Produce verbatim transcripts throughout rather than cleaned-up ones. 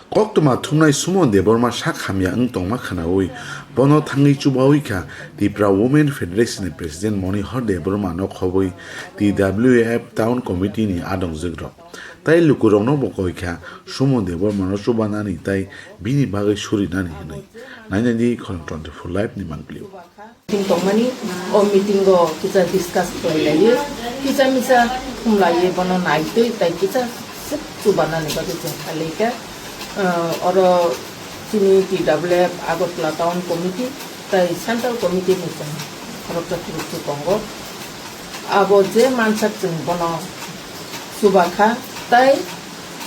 Koktwma thumnai Suman Debbarma sak hamya wng tongma khwnawi bono thangwi chubawi kha Tipra Women Federation ni President Monihar Debbarma no khobwi T W F Town Committee ni adongjwk rok. Tai lukurokno bo koi kha Suman Debbarma no chubanani tai bini bagwi surinani hwnwi. Nainani Khorang twenty-four Live ni mangpili. Meeting tongmani, o meeting o kisa discuss khlai laiwi, kisa misa khum laiwi bono naitwi tai kisa sip chubanani bagwi chwng khlai kha. Ah, oro chini T W F Agartala Town Committee tai Central Committee ni chwng khoroksa khoroksa tongo. Abo je mansak chwng bono chuba kha, tai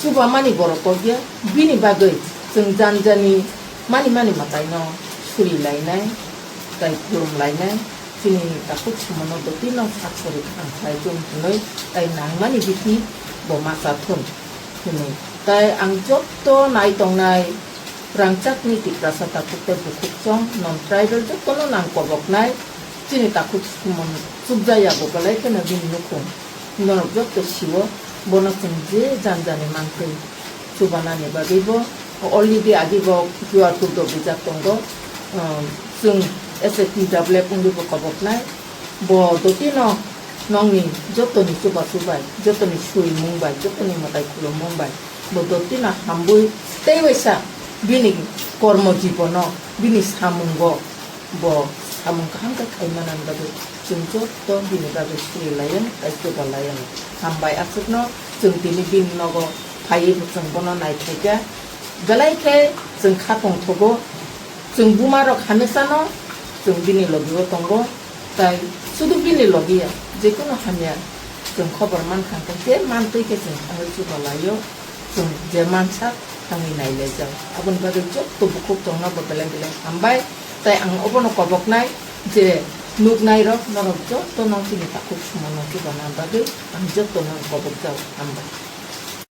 chubamani borok kok ya, bini bagwi chwng jani jani mani mani mwtaino suri lainai, tai khulum lainai, chini takhuk Sumono dotino sak sori khang khlai thung hwnwi, tai nangmani bithi bo ma cha thung hwnwi. Tai ang jotto nai tongnai rangchakni Tiprasa takhuk tei bukhuk chong, non tribal jottono nang koboknai, chini takhuk Sumono chukjaya bo belai kheno bini nukhung. Norok jotto sio, bono chwng je jani jani mantwi chubanani bagwi bo already agi bo Q R code rok rijak tongo. Um, chwng S A T W F wngwi bo koboknai. Bo dotino nongni jotoni chubachu bai, jotoni surimung bai, jotoni mwtai khulumung bai, bo dotino hambwi tei waisa bini kormo jibono, bini samungo bo samung kaham khe khai manani bagwi chwng jotto bini bagwi suri laio, tei chuba laio. Hambai aswkno chwng tini bini nogo phaiwi bo chwng bono naithai kha. Belai khe chwng kha tongthogo. Chwng buma rok hamesano chwng bini logi o tongo, tai sudu bini logi ya, jekono hamya chwng khobor mankha hwnkhe je mantwi khe chwng thangwi chuba laio, chwng je mansak thangwi nai laijak. Aboni bagwi jotto bukhuk tongno bo belai belai hambai, tai ang obono koboknai je nuknai rok norok jotto no chini takhuk Sumono chubana bagwi ang jotto no kobokjak, hambai.